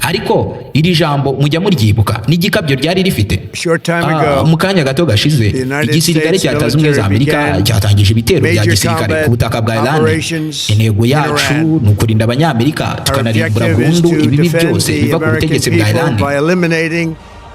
Ariko iri jambo mujya muryibuka n'igikabyo ryari rifite? Short time ago, Mu kanya gato gashize, the United igisirikare States cya Leta Zunze Ubumwe za military Amerika began cyatangije ibitero bya major gisirikare combat ku butaka bwa Iran. operations Intego in yacu Iran. ni ukurinda Abanyamerika, Our tukanarimbura objective is burundu to ibibi defend byose the biva ku American butegetsi bwa people Iran. by eliminating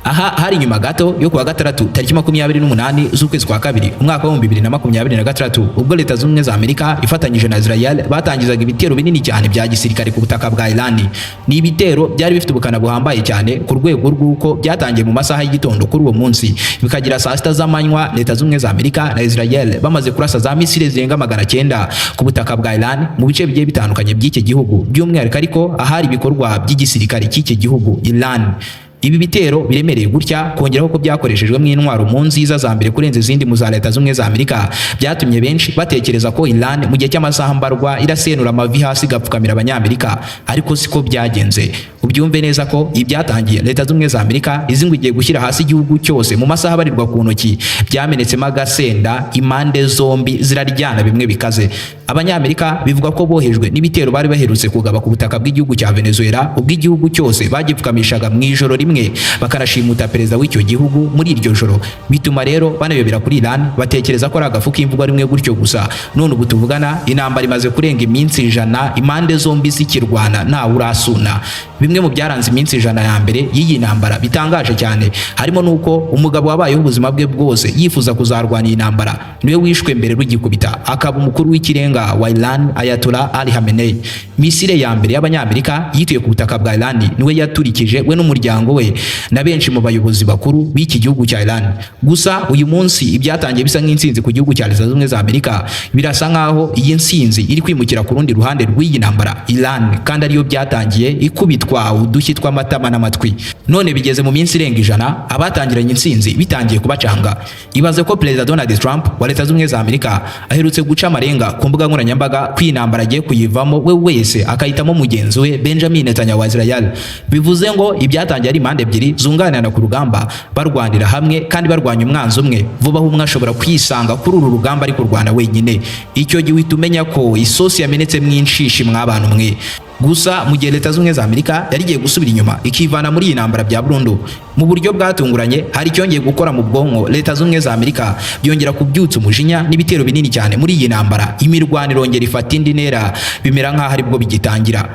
Aha hari nyuma gato yo kuwa gatandatu, tariki 28 z'ukwezi kwa kabiri, umwaka wa 2026, ubwo Leta Zunze Ubumwe za Amerika ifatanyije na Israel batangizaga ibitero binini cyane bya gisirikare ku butaka bwa Iran. Ni ibitero byari bifite ubukana buhambaye cyane, ku rwego rw'uko byatangiye mu masaha y'igitondo kuri uwo munsi, bikagira saa 6 z'amanywa Leta Zunze Ubumwe za Amerika na Israel bamaze kurasa za misile zirenga 900 ku butaka bwa Iran, mu bice bigiye bitandukanye by'iki gihugu, by'umwihariko ariko ahari ibikorwa by'igisirikare cy'iki gihugu Iran. Ibi bitero biremereye gutya, kongeraho ko byakoreshejwemo intwaro mu nziza za mbere kurenza izindi mu za Leta Zunze za Amerika, byatumye benshi batekereza ko Iran mu gihe cy'amasaha mbarwa irasenura amavi hasi igapfukamira Abanyamerika, ariko siko byagenze. Ubyumve neza ko ibyatangiye Leta Zunze za Amerika izi ngo igiye gushyira hasi igihugu cyose mu masaha abarirwa ku ntoki, byamenetsemo agasenda, impande zombi ziraryana bimwe bikaze. Abanyamerika bivuga ko bohejwe n'ibitero bari baherutse kugaba ku butaka bw'igihugu cya Venezuela, ubwo igihugu cyose bagipfukamishaga mu ijoro rimwe, bakanashimuta perezida w'icyo gihugu muri iryo joro. Bituma rero banayobera kuri Iran, batekereza ko ari agafu k'imvugo rimwe gutyo gusa. None ubu tuvugana, intambara imaze kurenga iminsi 100, impande zombi zikirwana, ntawe urasuna. Bimwe mu byaranze iminsi 100 ya mbere y'iyi ntambara bitangaje cyane, harimo n'uko umugabo wabayeho ubuzima bwe bwose yifuza kuzarwana iyi ntambara niwe wishwe mbere rugikubita, akaba umukuru w'ikirenga wa Iran, Ayatollah Ali Khamenei. Misile ya mbere y'Abanyamerika yituye ku butaka bwa Iran niwe yaturikije, we n'umuryango we na benshi mu bayobozi bakuru b'iki gihugu cya Iran. Gusa uyu munsi, ibyatangiye bisa nk'intsinzi ku gihugu cya Leta Zunze Ubumwe za Amerika, birasa nk'aho iyi ntsinzi iri kwimukira ku rundi ruhande rw'iyi ntambara, Iran, kandi ariyo byatangiye ikubitwa udushyi tw'amatama n'amatwi. None bigeze mu minsi irenga 100, abatangiranye intsinzi bitangiye kubacanga. Ibaze ko Perezida Donald Trump wa Leta Zunze Ubumwe za Amerika aherutse guca amarenga ku mbuga nkoranyambaga ko iyi ntambara agiye kuyivamo we wese, akahitamo mugenzi we Benjamin Netanyahu wa Israel. Bivuze ngo ibyatangiye ari impande ebyiri zunganirana ku rugamba, barwanira hamwe kandi barwanya umwanzi umwe, vuba aho umwe ashobora kwisanga kuri uru rugamba ari kurwana wenyine. Icyo gihe uhita umenya ko isosi yamenetse inshishi mw'abantu mwe. Gusa mu gihe Leta Zunze za Amerika yari igiye gusubira inyuma ikivana muri iyi ntambara bya burundu, mu buryo bwatunguranye hari icyongeye gukora mu bwonko Leta Zunze za Amerika, byongera kubyutsa umujinya n'ibitero binini cyane muri iyi ntambara. Imirwano irongera ifata indi ntera, bimera nk'aho aribwo bigitangira.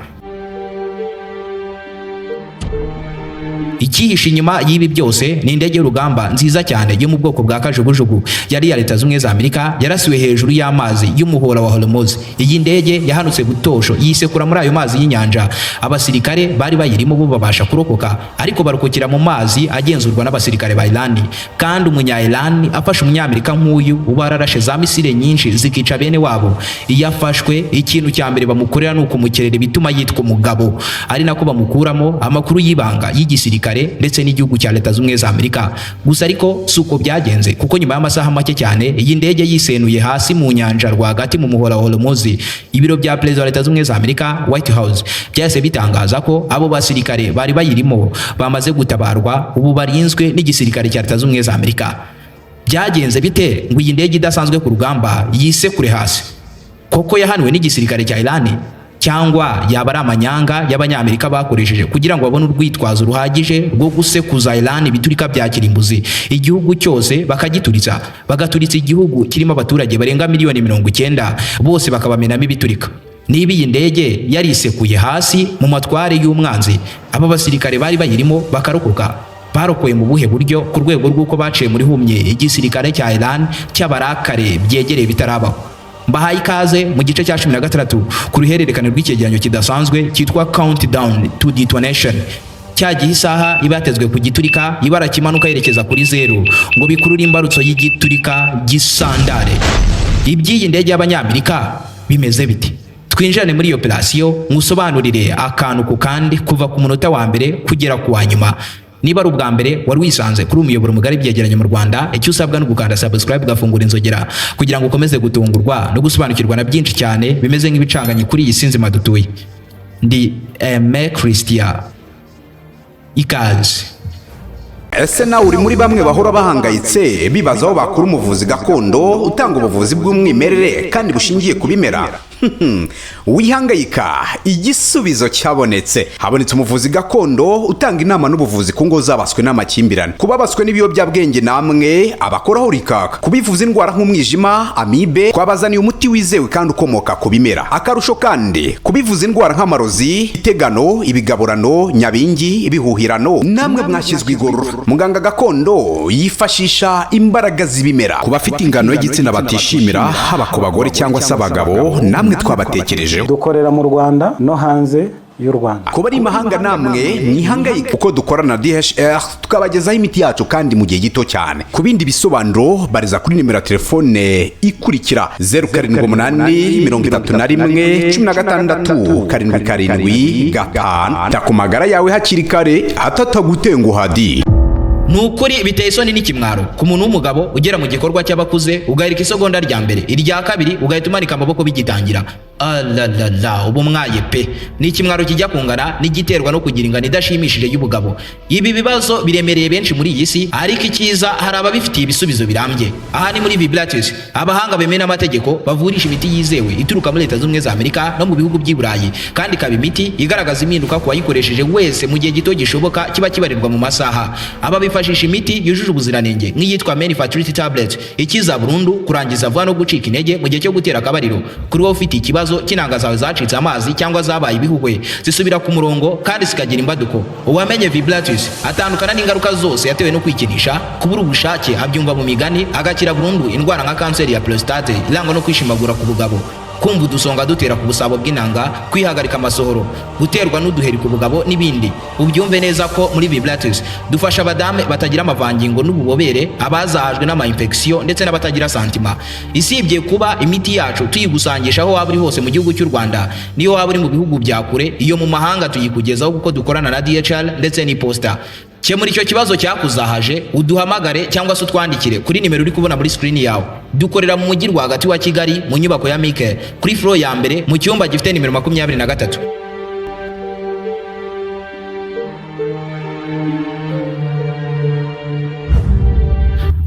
Icyihishe inyuma y'ibi byose ni indege y'urugamba nziza cyane yo mu bwoko bwa kajugujugu yari iya Leta Zunze za Amerika, yarasiwe hejuru y'amazi y'umuhora wa Hormuz. Iyi ndege yahanutse butosho, yisekura muri ayo mazi y'inyanja. Abasirikare bari bayirimo bo babasha kurokoka, ariko barokokera mu mazi agenzurwa n'abasirikare ba Iran. Kandi umunya Iran afashe Umunyamerika nk'uyu uba yararashe za misile nyinshi zikica bene wabo, iyo afashwe ikintu cya mbere bamukorera ni ukumukerera ibituma yitwa umugabo, ari nako bamukuramo amakuru y'ibanga y'igisirikare ndetse n'igihugu cya Leta Zunze za Amerika. Gusa ariko si uko byagenze, kuko nyuma y'amasaha make cyane iyi ndege yisenuye hasi mu nyanja rwagati mu muhora wa Hormuz, ibiro bya perezida wa Leta Zunze za Amerika, White House, byahise bitangaza ko abo basirikare bari bayirimo bamaze gutabarwa, ubu barinzwe n'igisirikare cya Leta Zunze za Amerika. Byagenze bite ngo iyi ndege idasanzwe ku rugamba yisekure hasi? Koko yahanuwe n'igisirikare cya Iran, cyangwa yaba ari amanyanga y'Abanyamerika bakoresheje kugira ngo babone urwitwazo ruhagije rwo gusekuza Iran ibiturika bya kirimbuzi, igihugu cyose bakagituritsa, bagaturitsa igihugu kirimo abaturage barenga miliyoni 90, bose bakabamenamo ibiturika? Niba iyi ndege yarisekuye hasi mu matware y'umwanzi, aba basirikare bari bayirimo bakarokoka, barokoye mu buhe buryo, ku rwego rw'uko baciye muri humye igisirikare cya Iran cy'abarakare byegereye bitarabaho? Mbahaye ikaze mu gice cya 16 ku ruhererekane rw'icyegeranyo kidasanzwe cyitwa Countdown to Detonation, cya gihe isaha iba yatezwe ku giturika, ibara kimanuka yerekeza kuri zeru ngo bikurure imbarutso y'igiturika gisandare. Iby'iyi ndege y'Abanyamerika bimeze biti? Twinjirane muri iyo operasiyo, nkusobanurire akantu ku kandi kuva ku munota wa mbere kugera ku wa nyuma. Niba ari ubwa mbere wari wisanze kuri umuyoboro mugari byegeranye mu Rwanda, icyo usabwa ni ugukanda subscribe, ugafungura inzogera kugira ngo ukomeze gutungurwa no gusobanukirwa na byinshi cyane bimeze nk'ibicanganye kuri iyi si nzima dutuye. Ndi Aime Christian, ikaze. Ese nawe uri muri bamwe bahora bahangayitse bibaza aho bakura umuvuzi gakondo utanga ubuvuzi bw'umwimerere kandi bushingiye ku bimera? Wihangayika, igisubizo cyabonetse. Habonetse umuvuzi gakondo utanga inama n'ubuvuzi ku ngo zabaswe n'amakimbirane, ku babaswe n'ibiyobyabwenge, namwe abakoraho rikaka, kubivuza indwara nk'umwijima, amibe. Twabazaniye umuti wizewe kandi ukomoka ku bimera. Akarusho kandi, kubivuza indwara nk'amarozi, itegano, ibigaburano, nyabingi, ibihuhirano, namwe mwashyizwe igorora. Muganga gakondo yifashisha imbaraga z'ibimera. Ku bafite ingano y'igitsina batishimira, haba ku bagore cyangwa se abagabo, namwe twabatekerejeho. Dukorera mu Rwanda no hanze y'u Rwanda. Kuba ari imahanga, namwe mwihangayike kuko dukorana na DHL, tukabagezaho imiti yacu kandi mu gihe gito cyane. Ku bindi bisobanuro, bariza kuri nimero ya telefone ikurikira: 0783167775. Ta ku magara yawe hakiri kare hatatagutenguha di. Ni ukuri biteye isoni n'ikimwaro ku muntu w'umugabo ugera mu gikorwa cy'abakuze, ugahirika isegonda rya mbere, irya kabiri, ugahita umanika amaboko bigitangira. Alalala, ubu mwaye pe! Ni ikimwaro kijya kungana n'igiterwa no kugira ingano idashimishije y'ubugabo. Ibi bibazo biremereye benshi muri iyi si, ariko icyiza, hari ababifitiye ibisubizo birambye. Aha ni muri Vibratus, abahanga bemewe n'amategeko bavurisha imiti yizewe ituruka muri Leta Z'Ubumwe za Amerika no mu bihugu by'i Burayi, kandi ikaba imiti igaragaza impinduka ku wayikoresheje wese mu gihe gito gishoboka kiba kibarirwa mu masaha. Aba bifashisha imiti yujuje ubuziranenge nk'iyitwa Men Fertility Tablet, ikiza burundu kurangiza vuba no gucika intege mu gihe cyo gutera akabariro. Kuri wowe ufite ikibazo cy'intanga zawe zacitse amazi cyangwa zabaye ibihuhwe, zisubira ku murongo kandi zikagira imbaduko. Uwamenye Vibratus atandukana n'ingaruka zose yatewe no kwikinisha, kubura ubushake abyumva mu migani, agakira burundu indwara nka kanseri ya prostate irangwa no kwishimagura ku bugabo, kumva udusonga dutera ku busabo bw'intanga, kwihagarika amasohoro, guterwa n'uduheri ku bugabo n'ibindi. Ubyumve neza ko muri Vibratus dufasha abadame batagira amavangingo n'ububobere, abazahajwe n'ama infection ndetse n'abatagira sentiment. Isibye kuba imiti yacu tuyigusangisha aho waba uri hose mu gihugu cy'u Rwanda, niyo waba uri mu bihugu bya kure, iyo mu mahanga tuyikugezaho kuko dukorana na DHL ndetse n'iposita. Kemura icyo kibazo cyakuzahaje, uduhamagare cyangwa se utwandikire kuri nimero uri kubona muri screen yawe. Dukorera mu mujyi rwagati wa Kigali, mu nyubako ya Mike, kuri floor ya mbere, mu cyumba gifite nimero 23.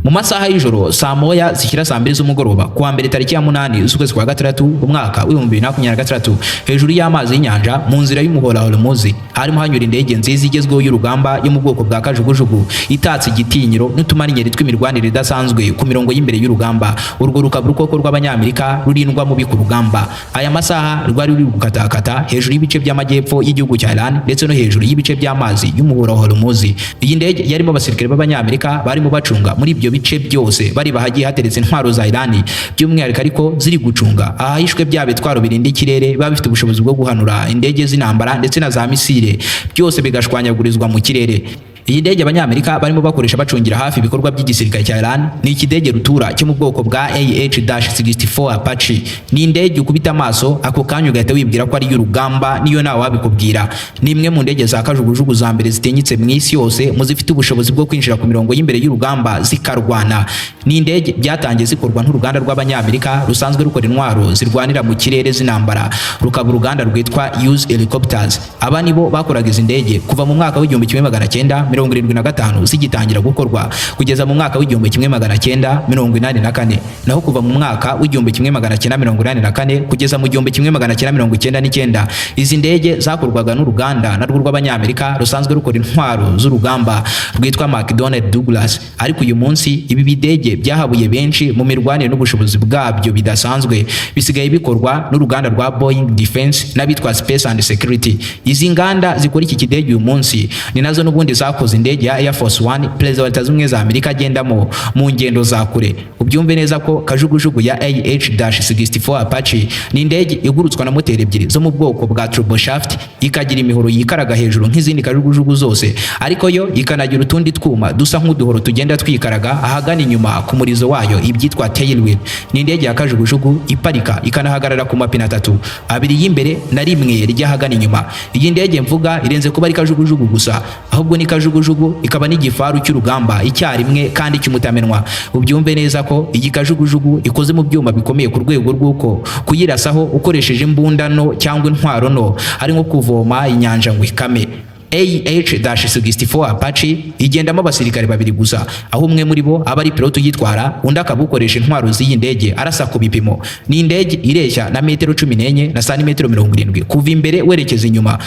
Mu masaha y'ijoro, saa 1 zishyira saa 2 z'umugoroba, kuwa mbere tariki ya 8 z'ukwezi kwa gatandatu umwaka w'2026, hejuru y'amazi y'inyanja mu nzira y'umuhora Hormuz harimo hanyura indege nziza igezweho y'urugamba yo mu bwoko bwa kajugujugu, itatse igitinyiro n'utumannyeri tw'imirwanire idasanzwe ku mirongo y'imbere y'urugamba. Urwo rukaba urukoko rw'Abanyamerika rurindwa mubi ku rugamba. Aya masaha rwari ruri gukatakata hejuru y'ibice by'amajyepfo y'igihugu cya Iran ndetse no hejuru y'ibice by'amazi y'umuhora wa Hormuz. Iyi ndege yarimo abasirikare b'Abanyamerika barimo bacunga muri ibyo bice byose, bari bahagiye hateretse intwaro za Iran, by'umwihariko ariko ziri gucunga ahahishwe bya bitwaro birinda ikirere biba bifite ubushobozi bwo guhanura indege z'intambara ndetse na za misile, byose bigashwanyagurizwa mu kirere. Iyi ndege Abanyamerika barimo bakoresha bacungira hafi ibikorwa by'igisirikare cya Iran ni ikidege rutura cyo mu bwoko bwa AH-64 Apache. Ni indege ukubita amaso ako kanya ugahita wibwira ko ari iy'urugamba, niyo nawe wabikubwira. Ni imwe mu ndege za kajugujugu za mbere zitinyitse mu isi yose, mu zifite ubushobozi bwo kwinjira ku mirongo y'imbere y'urugamba zikarwana. Ni indege byatangiye zikorwa n'uruganda rw'Abanyamerika rusanzwe rukora intwaro zirwanira mu kirere z'intambara, rukaba uruganda rwitwa Hughes Helicopters. Aba nibo bakoraga izi ndege kuva mu mwaka w'1975 zigitangira gukorwa kugeza mu mwaka w'1984. Naho kuva mu mwaka w'1984 kugeza mu 1999, izi ndege zakorwaga n'uruganda narwo rw'Abanyamerika rusanzwe rukora intwaro z'urugamba rwitwa McDonnell Douglas. Ariko uyu munsi ibi bidege byahabuye benshi mu mirwanire n'ubushobozi bwabyo bidasanzwe bisigaye bikorwa n'uruganda rwa Boeing Defense n'abitwa Space and Security. Izi nganda zikora iki kidege uyu munsi ni nazo n'ubundi zakoze indege ya Air Force One Perezida wa Leta Zunze Ubumwe za Amerika agendamo mu ngendo za kure. Ubyumve neza ko kajugujugu ya AH-64 Apache ni indege igurutswa na moteri ebyiri zo mu bwoko bwa turboshaft, ikagira imihoro yikaraga hejuru nk'izindi kajugujugu zose, ariko yo ikanagira utundi twuma dusa nk'uduhoro tugenda twikaraga ahagana inyuma ku murizo wayo, ibyitwa tailwheel. Ni indege ya kajugujugu iparika ikanahagarara ku mapine atatu, abiri y'imbere na rimwe ry'ahagana inyuma. Iyi ndege mvuga irenze kuba ari kajugujugu gusa, ahubwo ni kajugujugu ikaba n'igifaru cy'urugamba icyarimwe kandi cy'umutamenwa. Ubyumve neza ko iyi kajugujugu ikoze mu byuma bikomeye ku rwego rw'uko kuyirasaho ukoresheje imbunda nto cyangwa intwaro nto ari nko kuvoma inyanja ngo ikame. AH-64 Apache igendamo abasirikare babiri gusa, aho umwe muri bo aba ari pilote uyitwara, undi akaba ukoresha intwaro z'iyi ndege arasa ku bipimo. Ni indege ireshya na metero 14 na santimetero 70 kuva imbere werekeza inyuma,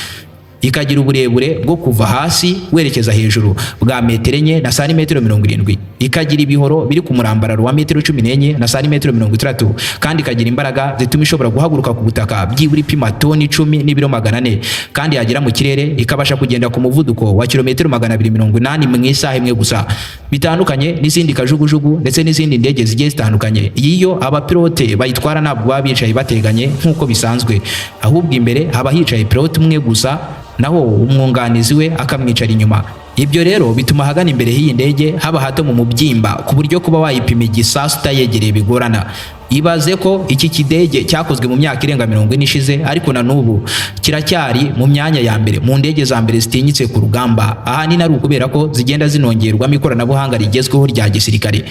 ikagira uburebure bwo kuva hasi werekeza hejuru bwa metero 4 na santimetero 70, ikagira ibihoro biri ku murambararo wa metero 14 na santimetero 60, kandi ikagira imbaraga zituma ishobora guhaguruka ku butaka byibura ipima toni 10 n'ibiro 400, kandi yagera mu kirere ikabasha kugenda ku muvuduko wa kilometero 280 mu isaha imwe gusa. Bitandukanye n'izindi kajugujugu ndetse n'izindi ndege zigiye zitandukanye, iyo abapilote bayitwara ntabwo baba bicaye bateganye nk'uko bisanzwe, ahubwo imbere haba hicaye pilote umwe gusa, naho umwunganizi we akamwicara inyuma. Ibyo rero bituma ahagana imbere h'iyi ndege haba hato mu mubyimba, ku buryo kuba wayipima igisasu utayegereye bigorana. Ibaze ko iki kidege cyakozwe mu myaka irenga 40 ishize, ariko na n'ubu kiracyari mu myanya ya mbere mu ndege za mbere zitinyitse ku rugamba, ahanini ari ukubera ko zigenda zinongerwamo ikoranabuhanga rigezweho rya gisirikare.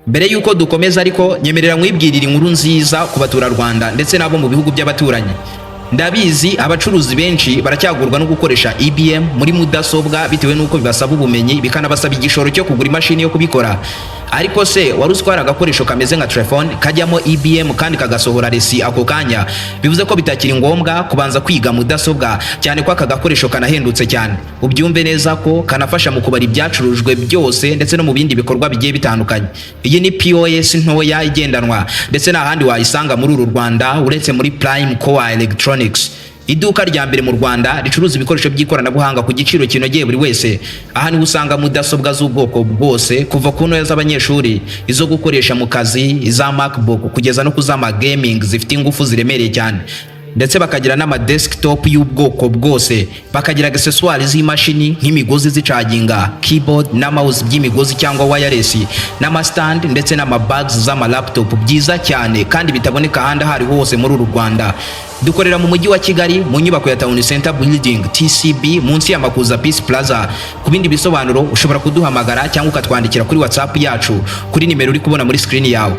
Mbere y'uko dukomeza ariko, nyemerera nkwibwirira inkuru nziza ku baturarwanda ndetse n'abo mu bihugu by'abaturanyi. Ndabizi abacuruzi benshi baracyagurwa no gukoresha EBM muri mudasobwa bitewe n'uko bibasaba ubumenyi, bikanabasaba igishoro cyo kugura imashini yo kubikora. Ariko se wari uzi ko hari agakoresho kameze nka telefone kajyamo EBM kandi kagasohora resi ako kanya? Bivuze ko bitakiri ngombwa kubanza kwiga mudasobwa, cyane ko aka gakoresho kanahendutse cyane. Ubyumve neza ko kanafasha mu kubara ibyacurujwe byose ndetse no mu bindi bikorwa bigiye bitandukanye. Iyi ni POS ntoya igendanwa, ndetse nta handi wayisanga muri uru Rwanda uretse muri Prime Core Electronics, iduka rya mbere mu Rwanda ricuruza ibikoresho by'ikoranabuhanga ku giciro kinogeye buri wese. Aha niho usanga mudasobwa z'ubwoko bwose, kuva ku ntoya z'abanyeshuri, izo gukoresha mu kazi, iza MacBook, kugeza no ku z'ama gaming zifite ingufu ziremereye cyane, ndetse bakagira n'ama desktop y'ubwoko bwose, bakagira accessoires z'imashini nk'imigozi zicaginga, keyboard na mouse by'imigozi cyangwa wireless, n'ama stand ndetse n'ama bags z'ama laptop byiza cyane kandi bitaboneka ahandi aho ariho hose muri uru Rwanda. Dukorera mu mujyi wa Kigali mu nyubako ya Town Center Building, TCB, munsi ya Makuza Peace Plaza. Ku bindi bisobanuro ushobora kuduhamagara cyangwa ukatwandikira kuri WhatsApp yacu kuri nimero uri kubona muri screen yawe.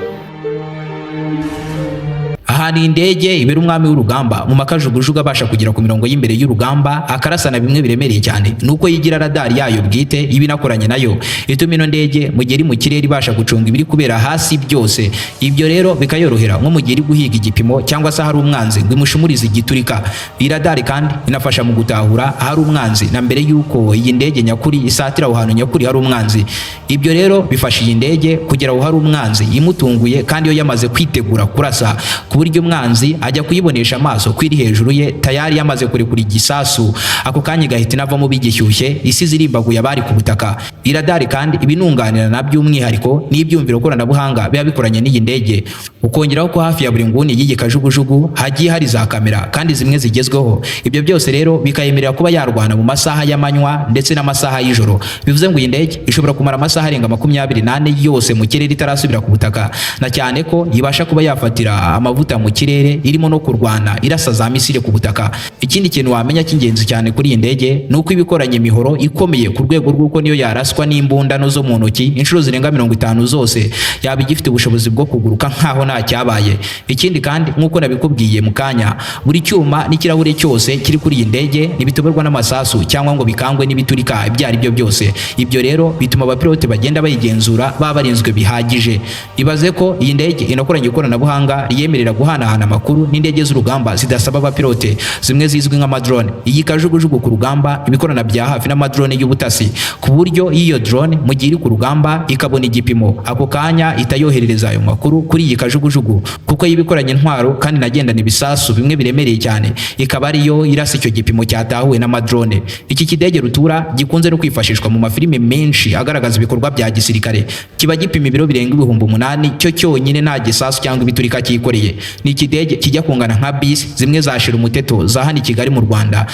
Aha ni indege ibera umwami w'urugamba mu makajugujugu, abasha kugera ku mirongo y'imbere y'urugamba akarasana bimwe biremereye cyane. Nuko yigira radari yayo bwite iba inakoranye nayo, ituma ino ndege mu gihe iri mu kirere ibasha gucunga ibiri kubera hasi byose. Ibyo rero bikayorohera nko mu gihe iri guhiga igipimo cyangwa se ahari umwanzi ngo imushumurize igiturika. Iyi radari kandi inafasha mu gutahura ahari umwanzi na mbere y'uko iyi ndege nyakuri isatira aho hantu nyakuri hari umwanzi. Ibyo rero bifasha iyi ndege kugera aho hari umwanzi imutunguye, kandi iyo yamaze kwitegura kurasa, ku buryo umwanzi ajya kuyibonesha amaso ko iri hejuru ye, tayari yamaze kurekura igisasu, ako kanya igahita inavamo bigishyushye, isi zirimbaguye abari ku butaka. Iradari kandi ibinunganira na by'umwihariko n'ibyumviro koranabuhanga biba bikoranye n'iyi ndege. Ukongeraho ko hafi ya buri nguni y'iyi kajugujugu hagiye hari za kamera kandi zimwe zigezweho. Ibyo byose rero bikayemerera kuba yarwana mu masaha y'amanywa ndetse n'amasaha y'ijoro. Bivuze ngo iyi ndege ishobora kumara amasaha arenga 24 yose mu kirere itarasubira ku butaka, na cyane ko ibasha kuba yafatira amavuta mu kirere irimo no kurwana irasa za misile ku butaka. Ikindi kintu wamenya cy'ingenzi cyane kuri iyi ndege ni uko iba ikoranye imihoro ikomeye, ku rwego rw'uko niyo yaraswa n'imbundano zo mu ntoki inshuro zirenga 50 zose, yaba igifite ubushobozi bwo kuguruka nkaho nta cyabaye. Ikindi kandi, nk'uko nabikubwiye mu kanya, buri cyuma n'ikirahure cyose kiri kuri iyi ndege ntibitoborwa n'amasasu cyangwa ngo bikangwe n'ibiturika ibyo ari byo byose. Ibyo rero bituma abapilote bagenda bayigenzura baba barinzwe bihagije. Ibaze ko iyi ndege inakoranye ikoranabuhanga riyemerera guhanahana amakuru n'indege z'urugamba zidasaba abapilote, zimwe zizwi nk'amadrone. Iyi kajugujugu ku rugamba ibikorana bya hafi n'amadrone y'ubutasi, ku buryo iyo drone mu gihe iri ku rugamba ikabona igipimo, ako kanya itayoherereza ayo makuru kuri iyi kajugujugu, kuko iba ikoranye intwaro kandi inagendana ibisasu bimwe biremereye cyane, ikaba ariyo irasa icyo gipimo cyatahuwe n'amadrone. Iki kidege rutura gikunze no kwifashishwa mu mafilime menshi agaragaza ibikorwa bya gisirikare, kiba gipima ibiro birenga 8000 cyo cyonyine, nta gisasu cyangwa ibiturika cyikoreye. Ni ikidege kijya kungana nka bisi zimwe zashira umuteto za hano i Kigali mu Rwanda,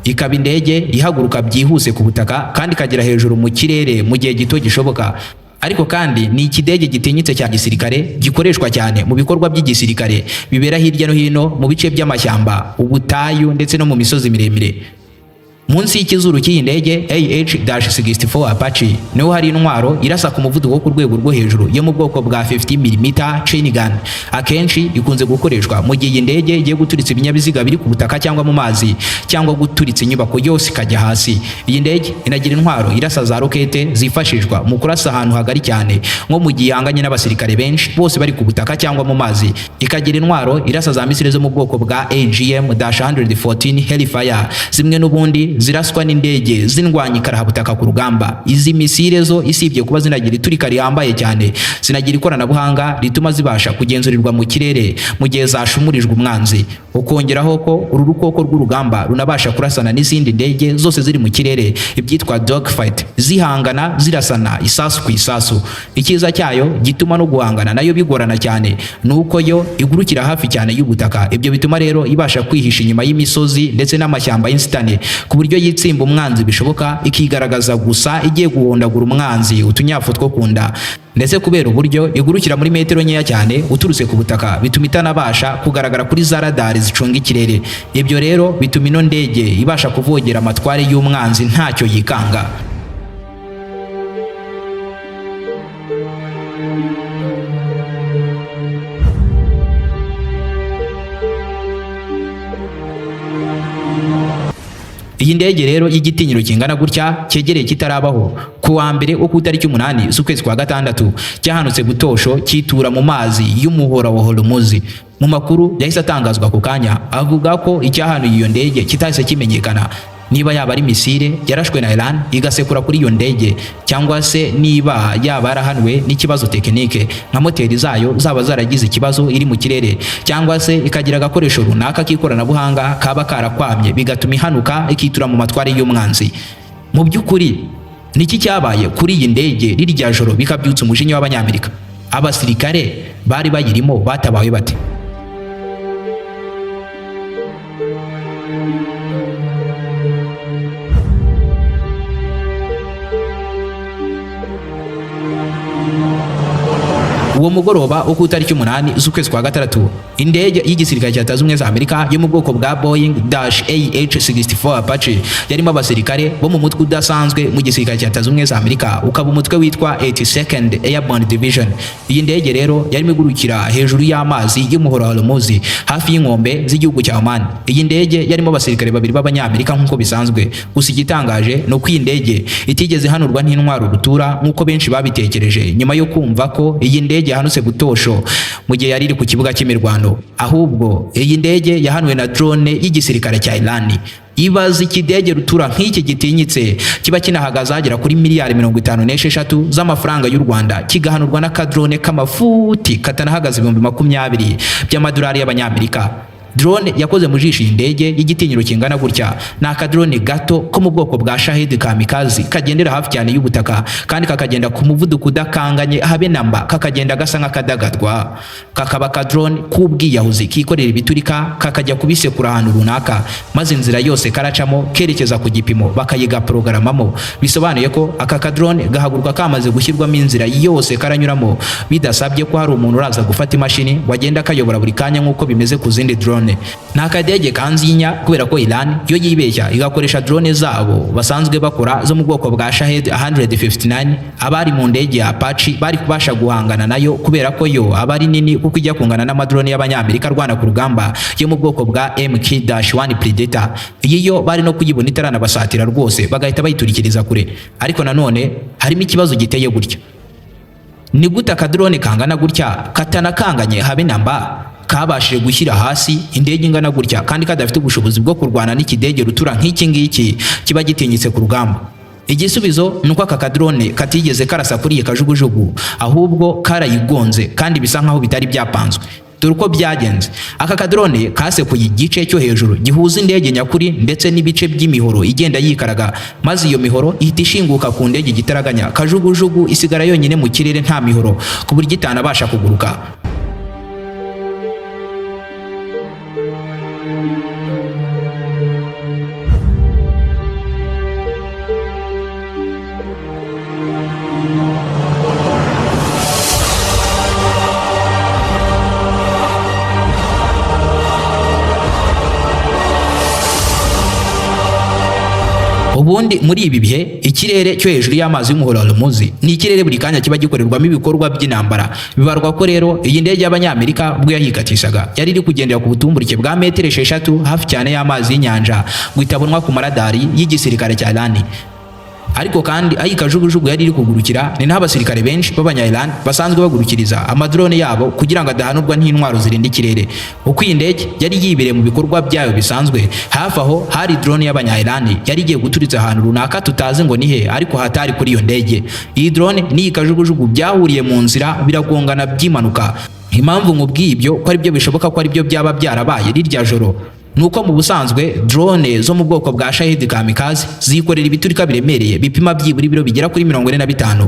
ikaba indege ihaguruka byihuse ku butaka kandi ikagera hejuru mu kirere mu gihe gito gishoboka. Ariko kandi ni ikidege gitinyitse cya gisirikare, gikoreshwa cyane mu bikorwa by'igisirikare bibera hirya no hino mu bice by'amashyamba, ubutayu ndetse no mu misozi miremire. Munsi y'ikizuru cy'iyi ndege AH-64 Apache niho hari intwaro irasa ku muvuduko wo ku rwego rwo hejuru yo mu bwoko bwa 50 mm chain gun. Akenshi ikunze gukoreshwa mu gihe iyi ndege igiye guturitsa ibinyabiziga biri ku butaka cyangwa mu mazi, cyangwa guturitsa inyubako yose ikajya hasi. Iyi ndege inagira intwaro irasa za rokete zifashishwa mu kurasa ahantu hagari cyane, nko mu gihe ihanganye n'abasirikare benshi bose bari ku butaka cyangwa mu mazi. Ikagira intwaro irasa za misile zo mu bwoko bwa AGM-114 Hellfire, zimwe n'ubundi ziraswa n'indege zindwanya ikarahabutaka ku rugamba. Izi misile zo isibye kuba zinagira iturika rihambaye cyane, zinagira ikoranabuhanga rituma zibasha kugenzurirwa mu kirere mu gihe zashumurijwe umwanzi. Ukongeraho ko uru rukoko rw'urugamba runabasha kurasana n'izindi ndege zose ziri mu kirere, ibyitwa dogfight, zihangana zirasana isasu ku isasu. Icyiza cyayo gituma no guhangana nayo bigorana cyane ni uko yo igurukira hafi cyane y'ubutaka. Ibyo bituma rero ibasha kwihisha inyuma y'imisozi ndetse n'amashyamba y'inzitane, ku buryo yitsimba umwanzi bishoboka, ikigaragaza gusa igiye guhondagura umwanzi utunyafu two ku nda. Ndetse kubera uburyo igurukira muri metero nkeya cyane uturutse ku butaka, bituma itanabasha kugaragara kuri za radari zicunga ikirere. Ibyo rero bituma ino ndege ibasha kuvogera amatware y'umwanzi ntacyo yikanga. Iyi ndege rero y'igitinyiro kingana gutya cyegereye kitarabaho, ku wa mbere wo ku itariki 8 z'ukwezi kwa gatandatu cyahanutse butosho cyitura mu mazi y'umuhora wa Hormuz. Mu makuru yahise atangazwa ako kanya avuga ko icyahanuye iyo ndege kitahise kimenyekana, niba yaba ari misile yarashwe na Iran igasekura kuri iyo ndege, cyangwa se niba yaba yarahanuwe n'ikibazo tekinike nka moteri zayo zaba zaragize ikibazo iri mu kirere, cyangwa se ikagira agakoresho runaka k'ikoranabuhanga kaba karakwamye bigatuma ihanuka ikitura mu matware y'umwanzi. Mu by'ukuri niki cyabaye kuri iyi ndege rirya joro bikabyutsa umujinya w'Abanyamerika? Abasirikare bari bayirimo batabawe bate? Uwo mugoroba wo ku itariki 8 z'ukwezi kwa gatandatu, indege y'igisirikare cya Leta Zunze Ubumwe za Amerika yo mu bwoko bwa Boeing AH-64 Apache yarimo abasirikare bo mu mutwe udasanzwe mu gisirikare cya Leta Zunze Ubumwe za Amerika, ukaba umutwe witwa 82nd Airborne Division. Iyi ndege rero yarimo igurukira hejuru y'amazi y'umuhora wa Hormuz hafi y'inkombe z'igihugu cya Oman. Iyi ndege yarimo abasirikare babiri b'Abanyamerika nk'uko bisanzwe. Gusa igitangaje ni uko iyi ndege itigeze ihanurwa n'intwaro rutura nk'uko benshi babitekereje nyuma yo kumva ko iyi ndege yahanutse butosho mu gihe yari iri ku kibuga cy'imirwano. Ahubwo iyi ndege yahanuwe na drone y'igisirikare cya Iran. Ibaza ikidege rutura nk'iki gitinyitse kiba kinahagaze agera kuri miliyari 56 z'amafaranga y'u Rwanda, kigahanurwa n'akadrone k'amafuti katanahagaze 20,000 by'amadolari y'Abanyamerika. Drone yakoze mu jisho iyi ndege y'igitinyiro kingana gutya ni akadrone gato ko mu bwoko bwa Shahed kamikazi, kagendera hafi cyane y'ubutaka kandi kakagenda ku muvuduko udakanganye habe namba, kakagenda gasa nk'akadagadwa. Kakaba akadrone k'ubwiyahuzi kikorera ibiturika kakajya kubisekura ahantu runaka, maze inzira yose karacamo kerekeza ku gipimo bakayigaprogaramamo. Bisobanuye ko aka kadrone gahaguruka kamaze gushyirwamo inzira yose karanyuramo, bidasabye ko hari umuntu uraza gufata imashini ngo agende akayobora buri kanya nk'uko bimeze ku zindi drone. Ni akadege kanzinya kubera ko Iran yo yibeshya igakoresha drone zabo basanzwe bakora zo mu bwoko bwa Shahed 159, abari mu ndege ya Apache bari kubasha guhangana nayo kubera ko yo aba ari nini kuko ijya kungana n'amadrone y'Abanyamerika arwana ku rugamba yo mu bwoko bwa MK-1 Predator. Iyi yo bari no kuyibona itaranabasatira rwose bagahita bayiturikiriza kure. Ariko nanone harimo ikibazo giteye gutya: ni gute akadrone kangana gutya katanakanganye habe namba kabashije gushyira hasi indege ingana gutya kandi kadafite ubushobozi bwo kurwana n'ikidege rutura nk'iki ngiki kiba gitinyitse ku rugamba? Igisubizo ni uko aka kadrone katigeze karasa kuri iyi kajugujugu, ahubwo karayigonze, kandi bisa nkaho bitari byapanzwe. Dore uko byagenze: aka kadrone kasekuye igice cyo hejuru gihuza indege nyakuri ndetse n'ibice by'imihoro igenda yikaraga, maze iyo mihoro ihita ishinguka ku ndege igitaraganya. Kajugujugu isigara yonyine mu kirere nta mihoro, ku buryo itanabasha kuguruka. Ubundi muri ibi bihe, ikirere cyo hejuru y'amazi y'umuhora wa Hormuz ni ikirere buri kanya kiba gikorerwamo ibikorwa by'intambara. Bibarwa ko rero iyi ndege y'Abanyamerika ubwo yahikatishaga yari iri kugendera ku butumburuke bwa metero 6 hafi cyane y'amazi y'inyanja, ngo itabonwa ku maradari y'igisirikare cya Iran. Ariko kandi aho ikajugujugu yari iri kugurukira ni naho abasirikare benshi b'abanya-Iran basanzwe bagurukiriza amadrone yabo kugira ngo adahanurwa n'intwaro zirinda ikirere. Uko iyi ndege yari yibereye mu bikorwa byayo bisanzwe, hafi aho hari drone y'abanya-Iran yari igiye guturitsa ahantu runaka tutazi ngo ni he, ariko hatari kuri iyo ndege. Iyi drone n'iyi kajugujugu byahuriye mu nzira, biragongana by'impanuka. Impamvu nkubwiye ibyo ko aribyo bishoboka ko aribyo byaba byarabaye rirya joro, nuko mu busanzwe drone zo mu bwoko bwa Shahed kamikaze zikorera ibiturika biremereye bipima byibura ibiro bigera kuri 45.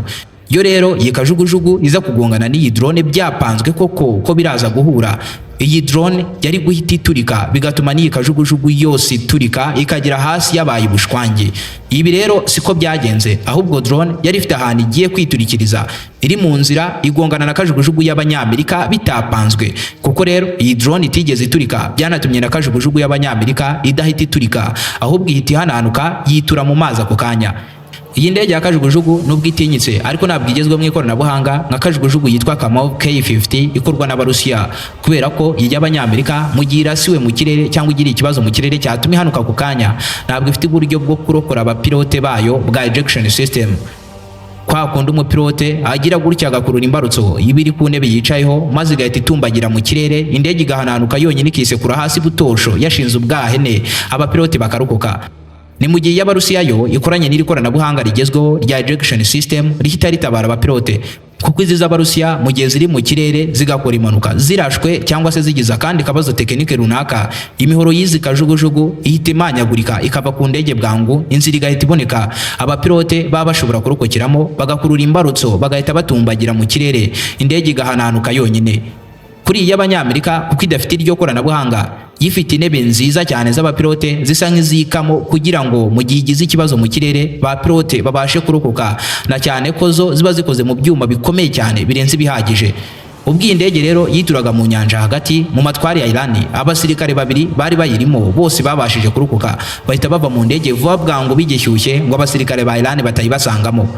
Yo rero iyi kajugujugu iza kugongana n'iyi drone byapanzwe koko ko biraza guhura, iyi drone yari guhita iturika, bigatuma n'iyi kajugujugu yose iturika ikagera hasi yabaye ubushwange. Ibi rero siko byagenze, ahubwo drone yari ifite ahantu igiye kwiturikiriza, iri mu nzira igongana na kajugujugu y'Abanyamerika bitapanzwe. Kuko rero iyi drone itigeze iturika, byanatumye na kajugujugu y'Abanyamerika idahita iturika, ahubwo ihita ihananuka yitura mu mazi ako kanya. Iyi ndege ya kajugujugu nubwo itinyitse, ariko ntabwo igezweho mu ikoranabuhanga nka kajugujugu yitwa Kamov K50 ikorwa n'Abarusiya, kubera ko iyi y'Abanyamerika mu gihe irasiwe mu kirere cyangwa igira ikibazo mu kirere cyatuma ihanuka ako kanya, ntabwo ifite uburyo bwo kurokora abapilote bayo bwa ejection system, kwa kundi umupilote agira gutya agakurura imbarutso iba iri ku ntebe yicayeho, maze igahita itumbagira mu kirere, indege igahananuka yonyine ikisekura hasi butosho yashinze ubwahene, abapilote bakarokoka. Ni mu gihe iy'Abarusiya yo ikoranye n'iri koranabuhanga rigezweho rya ejection system rihita ritabara abapilote, kuko izi z'Abarusiya mu gihe ziri mu kirere zigakora impanuka, zirashwe cyangwa se zigize akandi kabazo tekinike runaka, imihoro y'izi kajugujugu ihita imanyagurika ikava ku ndege bwangu, inzira igahita iboneka, abapilote baba bashobora kurokokeramo, bagakurura imbarutso, bagahita batumbagira mu kirere, indege igahananuka yonyine. Kuri iyi y'Abanyamerika, kuko idafite iryo koranabuhanga, yifite intebe nziza cyane z'abapilote zisa nk'izikamo, kugira ngo mu gihe igize ikibazo mu kirere ba pilote babashe kurokoka, na cyane ko zo ziba zikoze mu byuma bikomeye cyane birenze ibihagije. Ubwo iyi ndege rero yituraga mu nyanja hagati mu matwari ya Irani, abasirikare babiri bari bayirimo bose babashije kurokoka, bahita bava mu ndege vuba bwangu bigishyushye ngo abasirikare ba Irani batayibasangamo.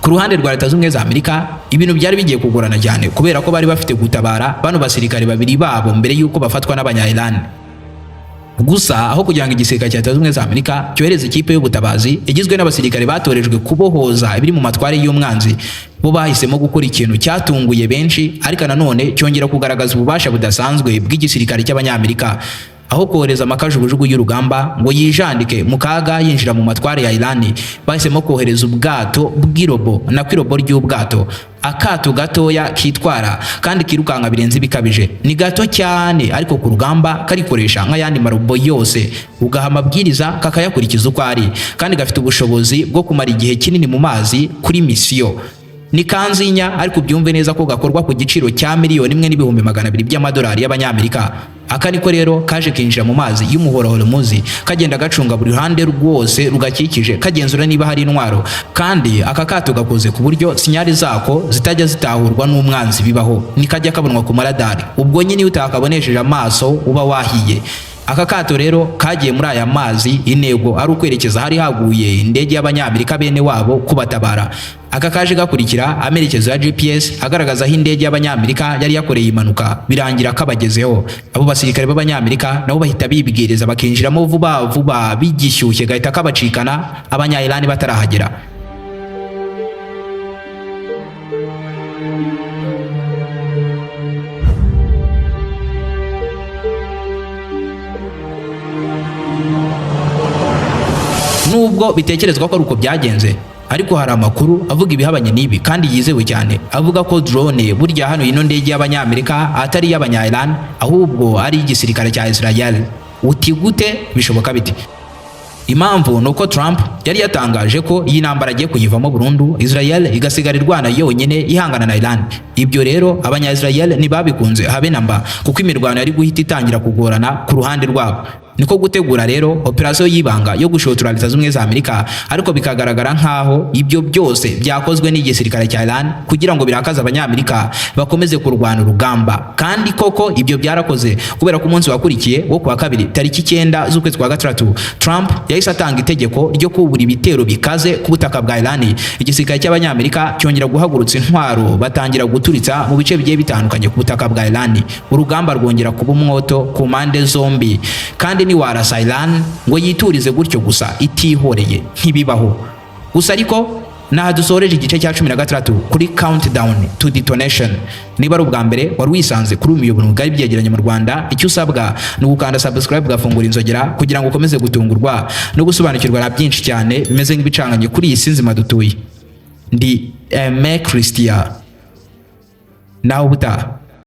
Ku ruhande rwa Leta Zunze Ubumwe za Amerika, ibintu byari bigiye kugorana cyane, kubera ko bari bafite gutabara bano basirikare babiri babo mbere y'uko bafatwa n'abanya Iran. Gusa aho kugira ngo igisirikare cya Leta Zunze Ubumwe za Amerika cyohereze ikipe y'ubutabazi igizwe n'abasirikare batorejwe kubohoza ibiri mu matware y'umwanzi, bo bahisemo gukora ikintu cyatunguye benshi, ariko nanone cyongera kugaragaza ububasha budasanzwe bw'igisirikare cy'Abanyamerika. Aho kohereza amakajugujugu y'urugamba ngo yijandike mu kaga yinjira mu matware ya Irani, bahisemo kohereza ubwato bw'irobo, nako irobo ry'ubwato, akato gatoya kitwara kandi kirukanka birenze ibikabije. Ni gato cyane, ariko ku rugamba karikoresha nk'ayandi marobo yose, ugaha amabwiriza kakayakurikiza uko ari, kandi gafite ubushobozi bwo kumara igihe kinini mu mazi kuri misiyo. Ni kanzinya, ariko ubyumve neza ko gakorwa ku giciro cya 1,200,000 by'amadolari y'Abanyamerika. Aka niko rero kaje kinjira mu mazi y'umuhora Hormuz, kagenda gacunga buri ruhande rwose rugakikije, kagenzura niba hari intwaro. Kandi aka kato gakoze ku buryo sinyari zako zitajya zitahurwa n'umwanzi bibaho, nikajya kabonwa ku maradari. Ubwo nyine iyo utakabonesheje amaso uba wahiye. Aka kato rero kagiye muri aya mazi, intego ari ukwerekeza hari haguye indege y'Abanyamerika bene wabo kubatabara. Aka kaje gakurikira amerekezo ya GPS agaragaza aho indege y'Abanyamerika yari yakoreye impanuka, birangira kabagezeho. Abo basirikare b'Abanyamerika nabo bahita bibwiriza bakinjiramo vuba vuba bigishyushye, gahita kabacikana abanya-Iran batarahagera. Nubwo bitekerezwa ko ari uko byagenze, ariko hari amakuru avuga ibihabanye n'ibi kandi yizewe cyane, avuga ko drone burya hano ino ndege y'Abanyamerika atari iy'abanya-Iran, ahubwo ari igisirikare cya Israel. Uti gute bishoboka bite? Impamvu ni uko Trump yari yatangaje ko iyi ntambara agiye kuyivamo burundu, Israel igasigara irwana yonyine ihangana na Iran. Ibyo rero abanya-Israel ntibabikunze habe na mba, kuko imirwano yari guhita itangira kugorana ku ruhande rwabo. Niko gutegura rero operasiyo y'ibanga yo gushotora Leta Zunze Ubumwe za Amerika, ariko bikagaragara nk'aho ibyo byose byakozwe n'igisirikare cya Iran kugira ngo birakaze Abanyamerika bakomeze kurwana urugamba. Kandi koko ibyo byarakoze, kubera ko umunsi wakurikiye wo kuwa kabiri tariki 9 z'ukwezi kwa gatandatu, Trump yahise atanga itegeko ryo kubura ibitero bikaze ku butaka bwa Iran. Igisirikare cy'Abanyamerika cyongera guhagurutsa intwaro, batangira guturitsa mu bice bigiye bitandukanye ku butaka bwa Iran. Urugamba rwongera kuba umwoto ku mpande zombi, kandi ntiwarasa Iran ngo yiturize gutyo gusa itihoreye, ntibibaho. Gusa ariko naha dusoreje igice cya 16 kuri Countdown to Detonation. Niba ari ubwa mbere wari wisanze kuri uyu muyoboro mugari byegeranye mu Rwanda, icyo usabwa ni ugukanda subscribe, ugafungura inzogera kugira ngo ukomeze gutungurwa no gusobanukirwa na byinshi cyane bimeze nk'ibicanganye kuri iyi si nzima dutuye. Ndi Aime Christian, nawe ubutaha.